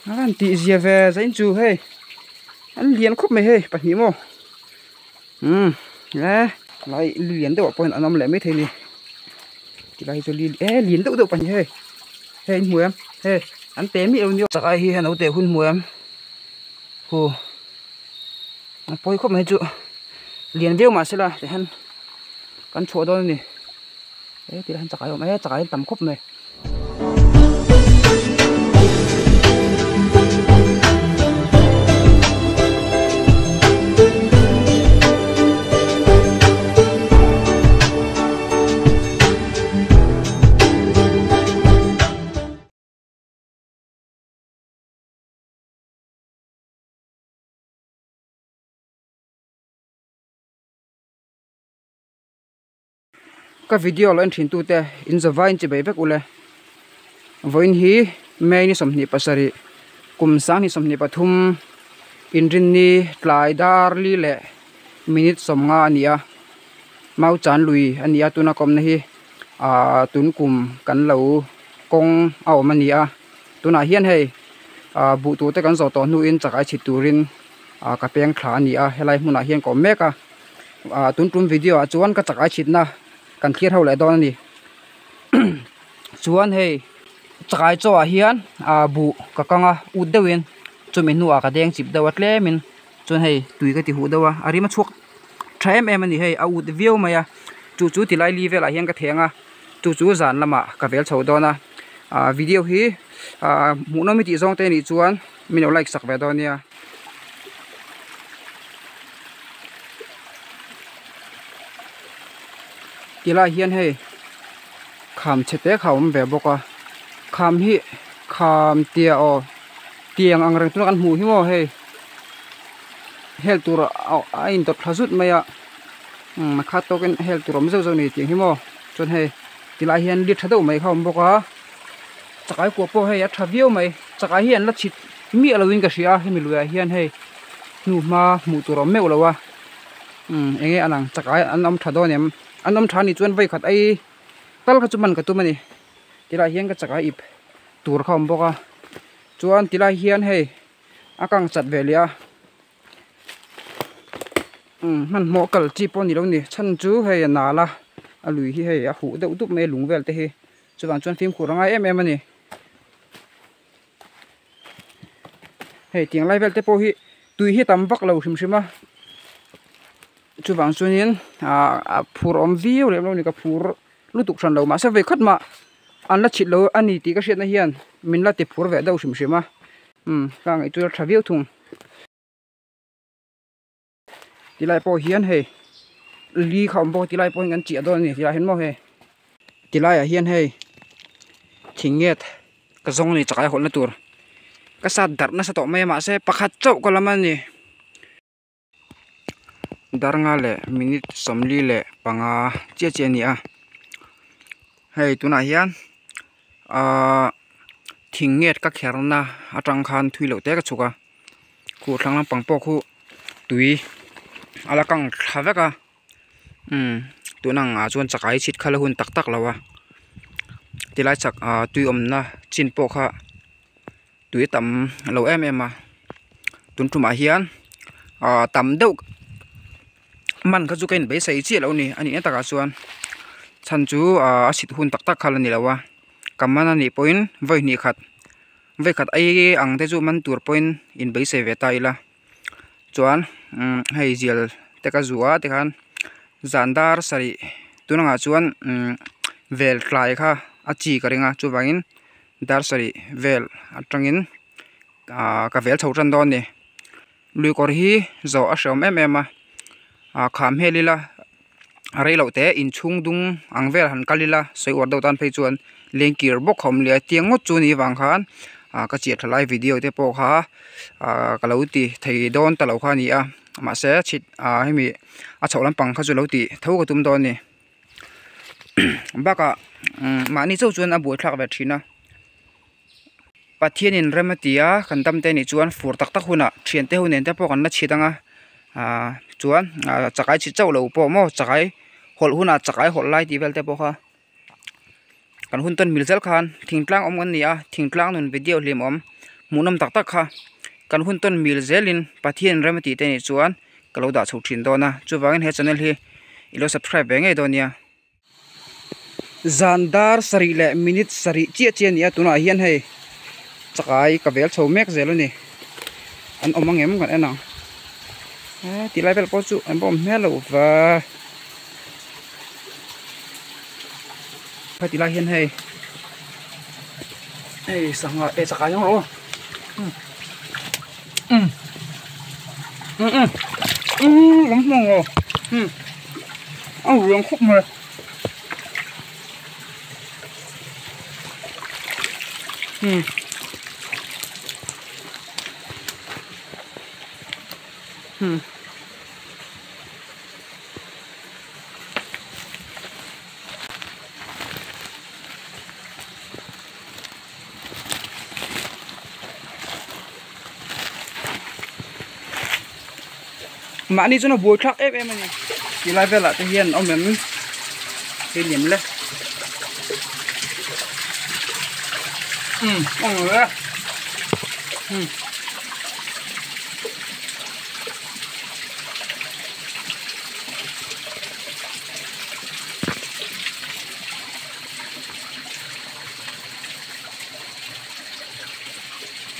An tih zia ve zain chu hei an lian khawp mai hei pahnih maw umm e lai lian deuh ah pawh hian an awm leh maithei a ni tilai hi chu li e lian deuh deuh pahnih hei hei an hmu em hei an te miah lo a nia chakai hi a lo teh hun hmu em hu a pawi khawp mai chu lian viau mahse la tihian kan chhuah dawn a ni e tilai hian chakai a awm e chakai an tam khawp mai. Ka video lo en thin tute in zavai in chibei vek ule vawiin hi May ni 27 kum 2023 inrinni tlai dar li leh minute 50 a ni a mau chan lui a ni a tuna kawmna hi ahh tun kum kan lo kawng a awm a ni a tunah hian hei ahh buh tur te kan zawh tawh hnuin chakai chhit turin ahh ka peng thla a ni a helai hmunah hian ka awm mek a. Ah tun tum video ah chuan ka chak ai chhitna kan thlir ho leh dawn a ni chuan hei chakai chaw ah hian ah buh ka kang a ut deuhin chumi hnuah ka deng chip deuh a tlemin chuan hei tui ka ti huh deuh a a rim a chhuak tha em em a ni hei a ut viau mai a chu chu tilai li velah hian ka theng a chu chu zan lamah ka vel chho dawn a ah video hi ah hmuhnawm i tih zawng te nih chuan min lo like sak ve dawn nia. Ti lai hian hei kham chhe te kha a awm ve bawk a kham hi kham tia aw tiang ang reng tuna kan hmuh hi maw hei hel tur a indawt thla zut mai a umm a khat tawkin hel tur a awm zeuh zeuh a ni tih ang hi maw chuan hei tilai hian li tha deuh mai kha a awm bawk a chakai kua pawh hei a tha viau mai chakai hi an la chhit miah lovin ka hria a hemi luiah hian hei hnuhma hmuh tur a awm meuh lo a umm eng nge a lang chakai an awm tha dawn em an awm tha anih chuan vawi khat ei tal kha chu man ka tum a ni tilai hian ka chakai ip tur kha a awm bawk a chuan tilai hian hei a kang chat ve leh a umm hmanhmawh kal chi pawh a ni lo a ni chhan chu hei a nal a a lui hi hei a huh deuh dup mai a lung vel te hi chuvang chuan fimkhur a ngai em em a ni. Hei tiang lai vel te pawh hi tui hi tam vak lo hrim hrim a chuvang chuanin ah a phur awm viau lem lo a ni ka phur lutuk hran lo mahse vei khat mah an la chhit lo a ni tih ka hriatna hian min la ti phur ve deuh hrim hrim a umm ka ngaihtuah tha viau thung. Tilai pawh hian hei li kha awm bawk a tilai pawh hian kan chiah dawn a ni tilai hian maw hei tilaiah hian hei thing nget ka zawng a ni chakai hawlhna tur ka sat darh nasa tawh mai a mahse pakhat chauh ka lam a ni darnga leh minute 45 chiah chiah a ni a hei tunah hian ahh thing nget ka kherna atang khan thui loh te ka chhuk a. Khuh thlang lampang pawh khu tui a la kang thla vek a umm tun ang ah chuan chakai chhit kha la hun tak tak lo a tilai chak ah tui awmna chin pawh kha tui tam lo em em a tun tumah hian ah tam deuh man kha chu ka inbeisei chiah lo a ni a nih na takah chuan chhan chu ah a chhit hun tak tak kha la ni lo a ka man a nih pawhin vawi hnih khat. Vekhat ai ang te chu man tur pawhin in beisei ve ta ila chuan umm hei zial te ka zuah a tikhan zan dar sarih tunangah chuan umm vel tlai kha a chi ka ring a chuvangin dar sarih vel atangin ah ka vel chho tan dawn a ni lui kawr hi zawh a hreawm em em a ah kham hel ila a rei loh teh inchhung dung ang vel han kal ila sawi uar deuh tan phei chuan lengkir bawk a awm leh a tiang ngawt chu ni vang khan ah ka chiah tha lai video te pawh kha ah ka lo ti thei dawn ta lo kha a ni a mahse chhit ah hemi a chhoh lampang kha chu lo tih tho ka tum dawn a ni bakah mahni chauh chuan a buaithlak ve thin a. Pathianin rem a ti a, kan dam te nih chuan fur tak tak hunah thiante ho nen te pawh kan la chhit ang a, ah chuan ah chakai chhit chauh lo pawh maw chakai hawlh hunah chakai hawlh lai tih vel te pawh kha kan hun tawn mil zel khan thingtlang awm kan ni a, thingtlang nun video hlim awm Hmuhnawm tak tak kha kan hun tawn mil zelin Pathian rem a tih te nih chuan ka lo dah chho thin dawn a, chuvangin he channel hi i lo subscribe ve ngei dawn nia. Zan dar sarih leh minute sarih chiah chiah a ni a, tunah hian hei chakai ka vel chho mek zel a ni. An awm angem kan en ang. He ti lai vel pawh chu an va awm hmel lo va. Heti lai hian hei hei sangha eh chakai ang rawh aw um um um um awm hmang aw um a ruang khawp mai um. Hmm. Mahni chuan a buai thlak em em a ni. Ti lai velah te hian awm em hei liam le. Um awm lo e. Um.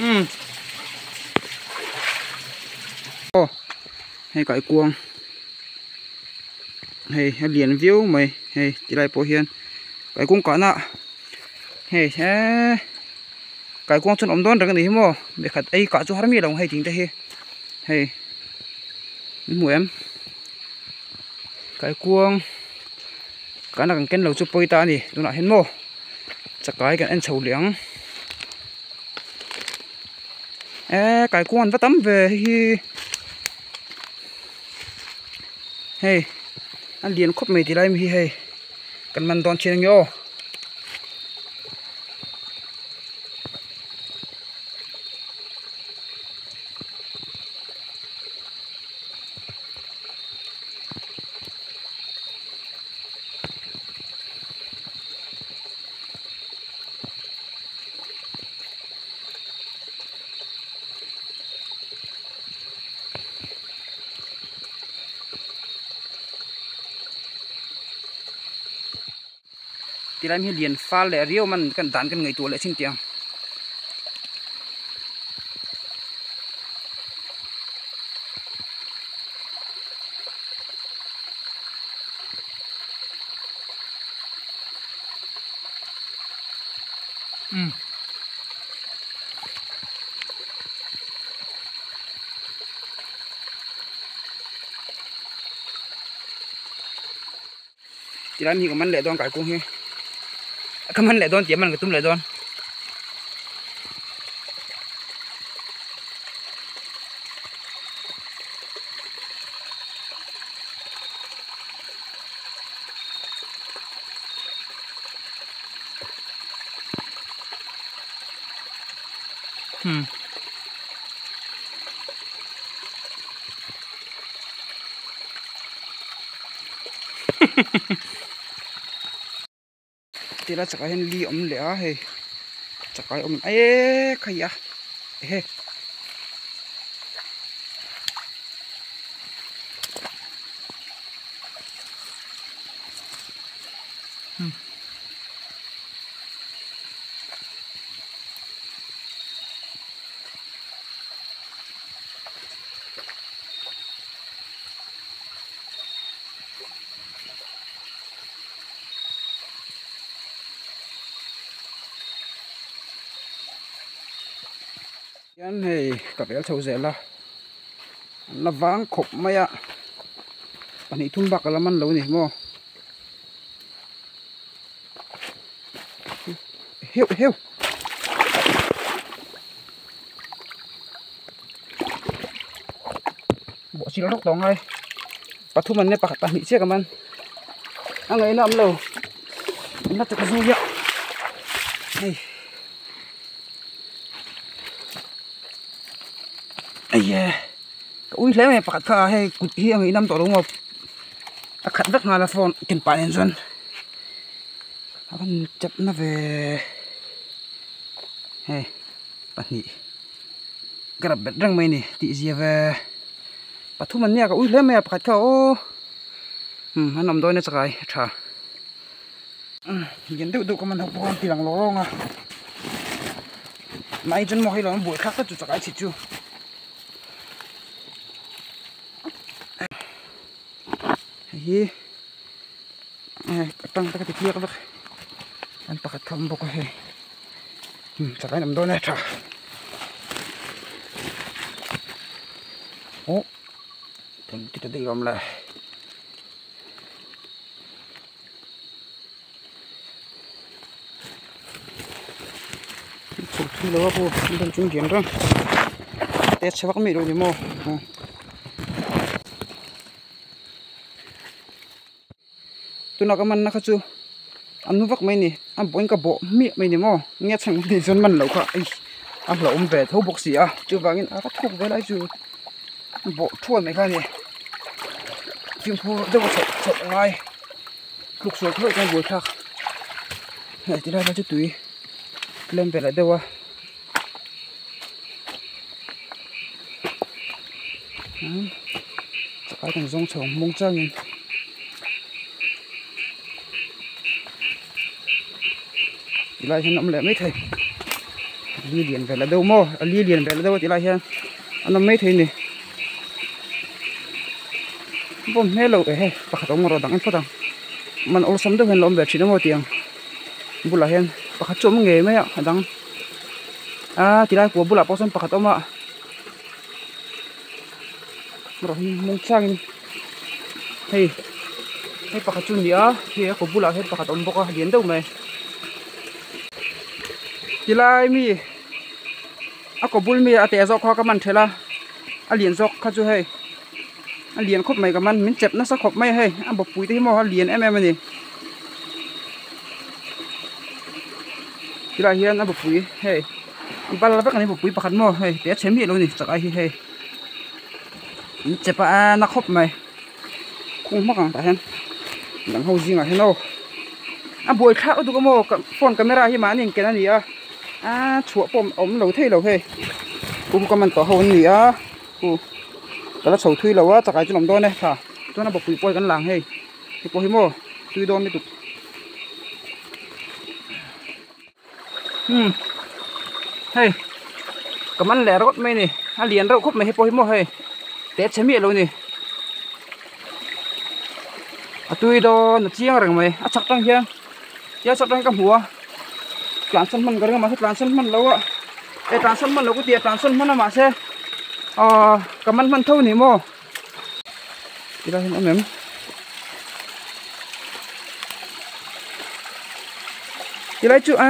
Um aw hei kaikuang hei a lian viau mai hei tilai pawh hian kaikuang kahna hei he kaikuang chuan awm dawn reng a ni hi maw mekhat ei kah chu har miah lo ang hei ting te hi hei min hmu em kaikuang kahna kan ken lo chu pawi ta a ni tunah hian maw chakai kan en chho leh ang eee kaikuang an va tam ve hei hi hei a lian khawp mai ti lai mi hi hei. Kan man dawn thin ange aw. Tilai hi lian fal leh riau man kan dan kan ngaihtuah leh chin tih ang. Um. Tilai mi ka man leh dawn kai kung hi ka man leh dawn tih a man ka tum leh dawn. Hmm. Tila chakah hian li awm leh a hei chakai awm eee kha hi a ehe. Hian hei ka vel chho zel a an la vang khawp mai a pahnih thum bak a la man lo a ni maw heuh heuh. Bawh chil rawk tawh ngai pathum an nia pakhat pahnih chiah ka man a ngaihna awm lo na tak zui a hei aye ka ui hle mai pakhat kha hei kut hi a ngaihnam tawh lo maw a khat vek nghal a phone ken pah nen chuan a van chep na ve hei pahnih. Ka rap bet reng mai a ni tih zia ve pathum an nia ka ui hle mai a pakhat kha aw umm an awm dawn a chakai a tha umm lian deuh deuh ka man ho pawh an ti lang lo rawng a mahni chuan maw hei lo an buai thlak tlat chu chakai chhit chu hei hi ka tang te ka ti tliak vek an pakhat kha awm bawk a hei umm chakai an awm dawn e tha oh eng ti ta daih awm le chhuk thui lo a bu an rawn chung diam reng te chhe vak mai lo ni maw. Tuna ka manna kha chu a nu vak mai a ni a bawhin ka bawh hmiah mai a ni maw nge chhan ka tih chuan man loh kha ei a hlauhawm ve tho bawk si a chuvangin a ka thuk ve lai chu bawh thuai mai kha a ni fimkhur deuh a chhoh chhoh a ngai tluk sual kher chuan buai thlak hei tilai lai chu tui tlem ve leh deuh a. Chakai kan zawng chho ang hmawng changin tilai hian a awm leh maithei li lian ve la deuh maw a li lian ve la deuh a tilai hian an awm maithei a ni bawm hmel lo eh hei pakhat a awm erawh dang en phawt ang man awlsam deuh hian la awm ve thin a maw tiang bulah hian pakhat chu a awm ngei mai a a dang. A tilai kua bulah pawh sawn pakhat a awm a rawh hi mawng changin hei hei pakhat chu a ni a hei a kaw bulah hian pakhat a awm bawk a lian deuh mai tilai mi a kaw bul mi a teh zawk kha ka man thelh a a lian zawk kha chu hei a lian khawp mai ka man min chep nasa khawp mai a hei a bawppui te hi maw a lian em em a ni. Tilai hian a bawpui hei a bal vek a ni bawpui pakhat maw hei teh a chhe miah lo a ni chak ai hi hei an chep a a na khawp mai khung hmak ang tah hian dang ho zingah hian aw a buai thlak lutuk a maw phone camera hi mahni in ken a ni a a chhuah pawh a awm lo thei lo hei pu ka man tawh ho an ni a pu ka la chho thui lo a chakai chu a awm dawn e tha chuan a bawpui pawh hi kan lang hei. Hei pawh hi maw tui dawn lutuk umm hei ka man leh rawt mai a ni a lian reuh khawp mai hei pawh hi maw hei te chhe miah lo a ni a tui dawn a chiang reng mai a chhak tang hian tia chhak tang hian ka hmu a tlansan hman ka ring a mahse tlansan hman lo a e tlansan hman lo ka ti a tlansan hman a mahse ahh ka man hman tho a ni maw. Tilai hian awm em? Tilai chu a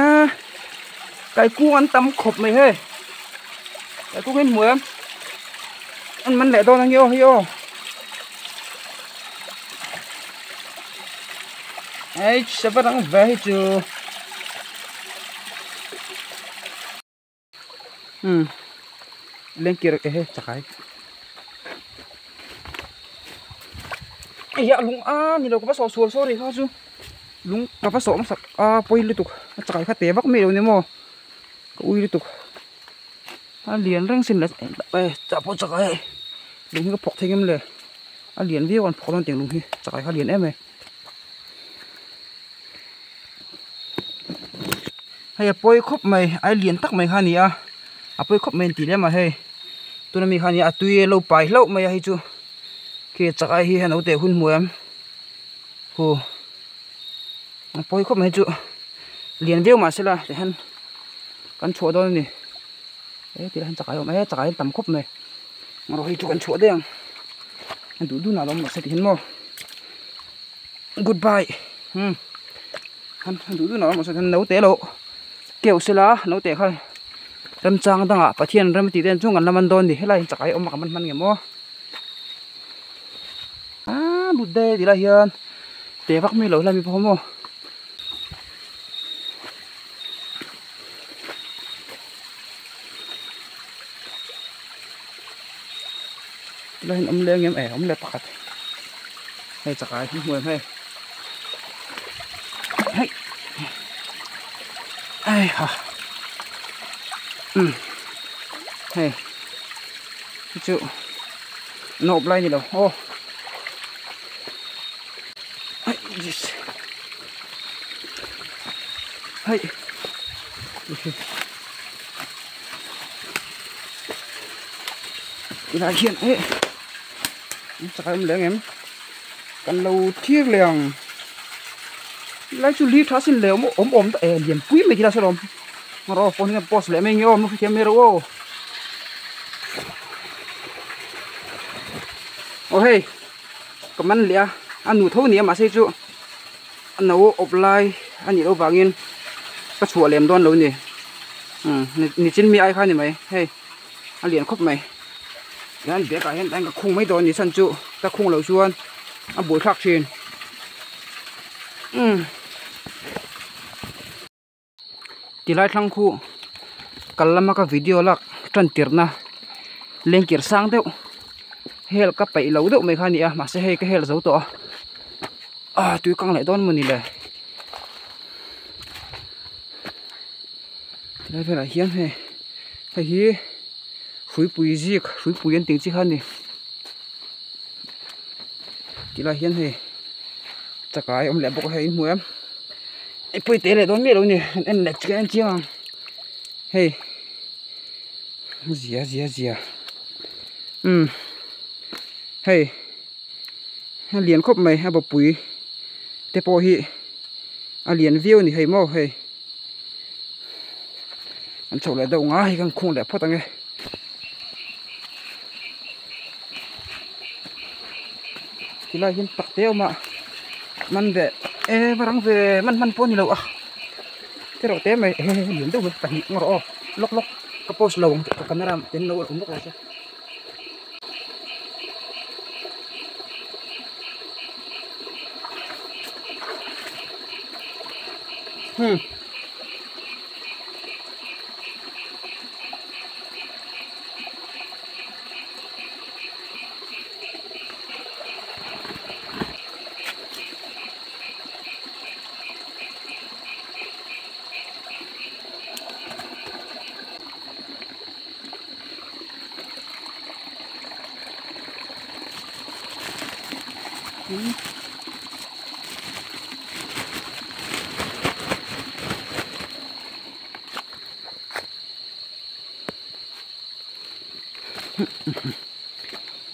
kaikung an tam khawp mai hei kaikung hi an hmu em? An man leh dawn ang hi aw hei aw hei sava dang ve hi chu. Umm lengkir e he chakai eiah lung a ni lo ka va sawh sual sorry kha chu lung ka va sawh hmasak a pawi lutuk a chakai kha te vak mai lo ni maw ka ui lutuk a lian reng sin le chah pawh chakai lung hi ka phawk thei ngem le a lian viau an phawk dawn tiang lung hi chakai kha lian em e. Hei a pawi khawp mai ai lian tak mai kha a ni a a pawi khawp mai an tih lem a hei tuna mi kha a ni a tui a lo pai hlauh mai a hei chu khi chak ai hi a lo teh hun hmu em hu a pawi khawp mai chu lian viau mahse la ti hian kan chhuah dawn a ni he ti hian chakai a awm e chakai an tam khawp mai erawh hei chu kan chhuah daih ang a duh dun ah lo awm mahse ti hian maw. Goodbye umm han duh duh nak mahse naute lo keuh sela naute kha remchang dangah Pathian rem tih te chu kan la man dawn a ni helai hi chakai awm a ka man hman nge maw aaa lut daih ti lai hian te vak mai lo helai mi pawh maw. Tilai hian awm leh ang em eh awm leh pakhat hei chakai hi hmuh em hei hei ai ha umm hei. chu nawp lai ni lo aw hai jis hai tilai hian eh chakai awm leh ang em kan lo thlir leh ang tilai chu li tha sin leh awm awm awm ta eh lian pui mai tilai sawn a awm rawh phone hian post leh mai nge aw hrethiam mai rawh aw aw hei ka man leh a a nu tho ni a mahse chu a no awp lai a nih loh vangin ka chhuah lem dawn lo a ni umm nichin mi ai kha a ni mai hei a lian khawp mai tihian bag ah hian ka khung mai dawn a ni chhan chu ka khung loh chuan a buaithlak thin umm tilai thlang khu kal lama ka video lak tan tirhna lengkir sang deuh hel ka peih lo deuh mai kha a ni a mahse hei ka hel zo tawh a ah tui kang leh dawn maw ni le tilai velah hian hei hei hi hruipui zik hruipui an tih ang chi kha a ni tilai hian hei chakai a awm leh bawk a hei in hmu em hei pawi teh leh dawn miah lo a ni an en leh chiang chiang ang hei zia zia zia umm hei a lian khawp mai a bawpui te pawh hi a lian viau a ni hei maw hei an chhoh leh deuh nga hei kan khung leh phawt ang e. Tilai hian tak te a awm a man ve e va rang ve man hman pawh a ni lo a te reuh te mai he he lian deuh mai pahnih ang rawh aw lawk lawk ka post lo ang ka camera ten lo awm bawk lo se. Hmm.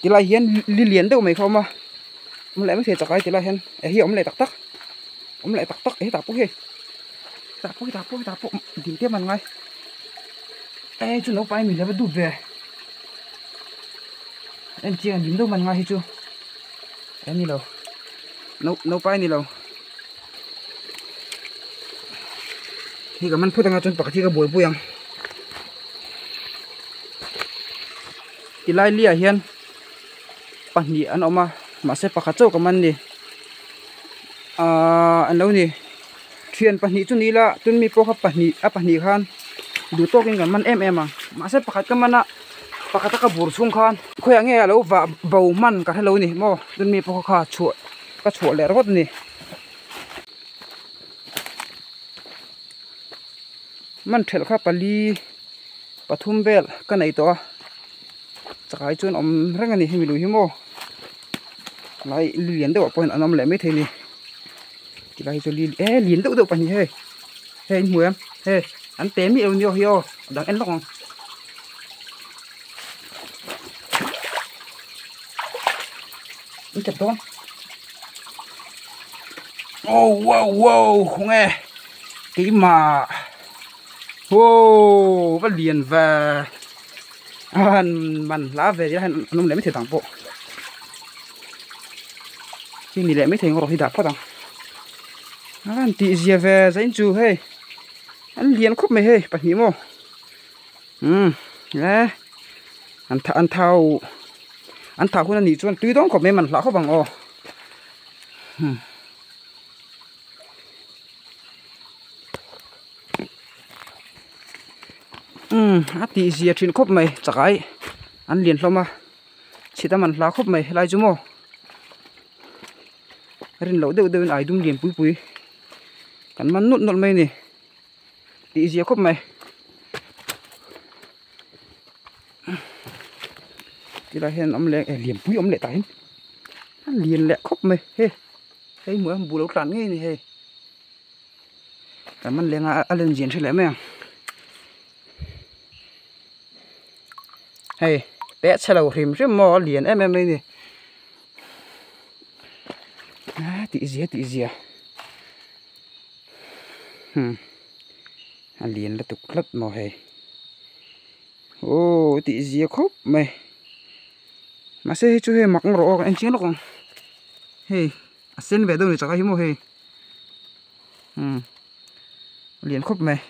Tilai hian li lian deuh mai kha a awm a awm leh maithei chakai tilai hian eh hi a awm leh tak tak awm leh tak tak hetah pawh hei hetah pawh hetah pawh hetah pawh ding te man ngai eh chu naupang min leva dup ve en chiang dim deuh man ngai hi chu eh ni lo no naupai ni lo hi ka man phut anga chuan pakhat hi ka buaipui ang tilai liah hian pahnih an awm a mahse pakhat chauh ka man ni ahh an lo ni thian pahnih chu ni ila tun mi pawh kha pahnih a pahnih khan duh tawkin kan man em em ang mahse pakhat ka man a pakhat a ka bur chhung khan khawiah nge alo vah bo hman ka hrelo a ni maw tun mi pawh kha chhuah ka chhuah leh rawt a ni. Man thelh kha pali pathum vel ka nei tawh a chakai chuan awm reng a ni hemi lui hi maw lai lian deuh ah pawh hian an awm leh maithei a ni tilai hi chu li eh lian deuh deuh pahnih hei hei in hmu em hei an te miah lo nia hi aw a dang en lawk ang. In chep dawn oh wow wow khawnge keimah wow va lian ve a han man hla ve ila hian an awm leh maithei dang pawh khi ni leh maithei ang erawh hi dah phawt ang a han tih zia ve zain chu hei an lian khawp mai hei pahnih maw umm e an tha an thau an thau hun anih chuan tui dawn khawp mai man hlah khawp ang aw hmm. Umm a tih zia thin khawp mai chakai an lian hlawm a chhit a man hla khawp mai helai chu maw rin loh deuh deuh in ai dum lian pui pui kan man nawlh nawlh mai a ni. Tih zia khawp mai. Tilai hian awm leh eh lianpui awm leh tah hian a lian leh khawp mai hei hei hmuh hian buh lo tlan ngei a ni hei kan man leng a a len zia an hre leh mai ang hei peh chhe lo hrim hrim maw a lian em em mai a ni a tih zia tih zia hmm a lian lutuk tlat maw hei. Aw tih zia khawp mai mahse hei chu hei mak rawh aw ka en chiang lawk ang hei a sen ve deuh ni chak a hi maw hei umm lian khawp mai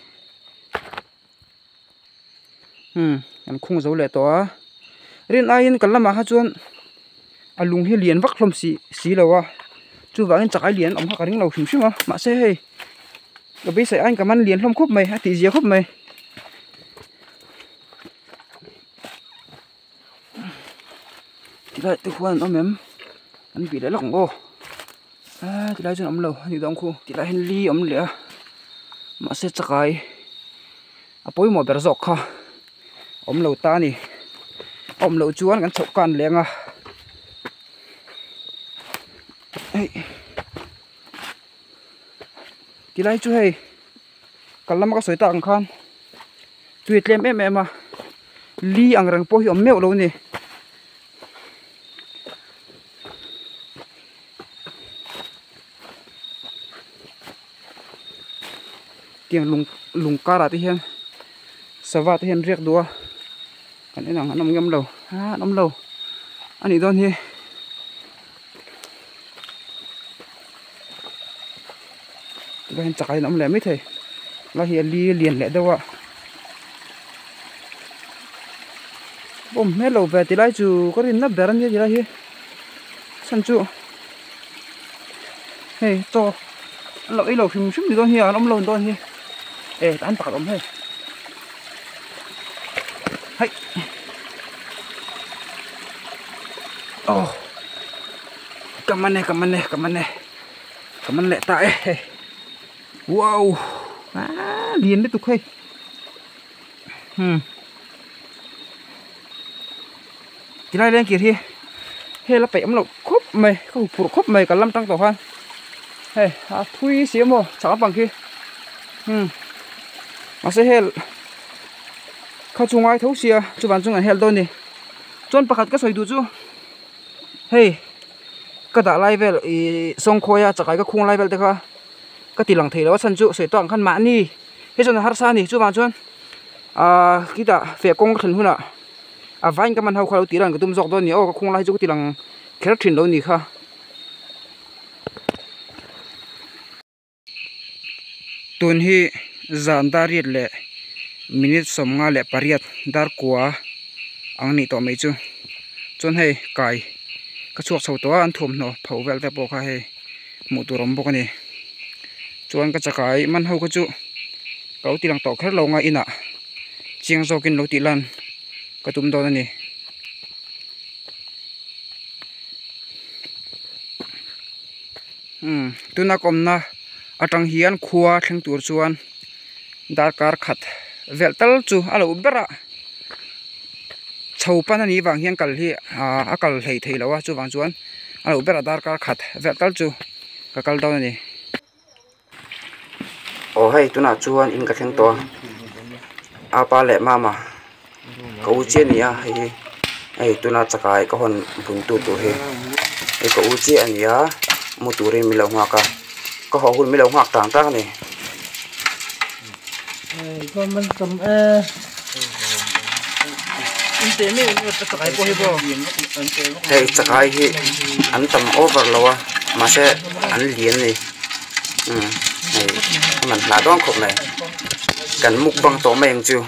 umm kan khung zo leh tawh a rin aiin kan lamah kha chuan a lung hi lian vak hlawm si si lo a chuvangin chak ai lian awm kha ka ring lo hrim hrim a mahse hei ka beisei aiin ka man lian hlawm khawp mai a tih zia khawp mai. Tilai te khuan an awm em an bih leh lawk ang aw aa tilai chuan awm lo a nih dawn khu tilai hian li a awm leh a mahse chakai a pawimawh ber zawk kha awm lo ta a ni a awm loh chuan kan chhoh kan leng a hei tilai chu hei kal lama ka sawi tak ang khan tui a tlem em em a li ang reng pawh hi awm meuh lo a ni. Tiang lung lung karah te hian sava te hian riak duh a kan en ang an awm ngam lo aa an awm lo a nih dawn hi. Tilai hian chak aiin a awm leh maithei lai hi a li lian leh deuh a awm hmel lo ve tilai chu ka rinna ber ania tilai hi chhan chu hei chaw an lo ei lo hrim hrim ni dawn hi a an awm lo ni dawn hi e tah hian pakhat a awm hei hai aw ka man e ka man e ka man e ka man leh ta e hei wow aaa lian lutuk hei hmm tilai leng kir hi hei la peih awm loh khawp mai ka huphurh khawp mai ka lam tang tawh khan hei a thui si a maw chak lampang khi hmm mahse hel kha chu ngai tho sia chuvan chu an hel dawn a ni chuan pakhat ka sawi duh chu hei ka dah lai vel ihh sawngkhawi a chakai ka khung lai vel te kha ka ti lang thei lo a chhan chu sawi tawk ang khan mahni hei chuan a harsa a ni chuvang chuan ahh khitah feh kawng ka thlen hunah a vain ka man ho kha lo tih lan ka tum zawk dawn a ni aw ka khung lai chu ka ti lang kher thin lo ni kha. Tun hi zan dar riat leh minute 58 dar kua ang nih tawh mai chu chuan hei kai ka chhuak chho tawh a an thuamhnaw pho vel te pawh kha hei hmuh tur awm bawk a ni chuan ka chakai man ho kha chu ka lo ti lang tawh kher lo nga inah chiang zawkin lo tih lan ka tum dawn a ni. Umm tuna ka awmna atang hian khua thleng tur chuan darkar khat velh tal chu a lo ber a chho pan a nih vang hian kal hi ah a kal hlei thei lo a chuvang chuan a lo ber a darkar khat velh tal chu ka kal dawn a ni. Aw hei tunah chuan in ka thleng tawh a apa leh mama ka u chiah a ni a hei hi hei tuna chakai ka hawn bun tu tur hi hei ka u chiah a ni a mu turin min lo nghak a ka haw hun min lo nghak tang tang a ni. Hei chakai hi an tam over lo a mahse an lian a ni umm hei a man hlah dawn khawp mai kan mukbang tawh mai ang chu.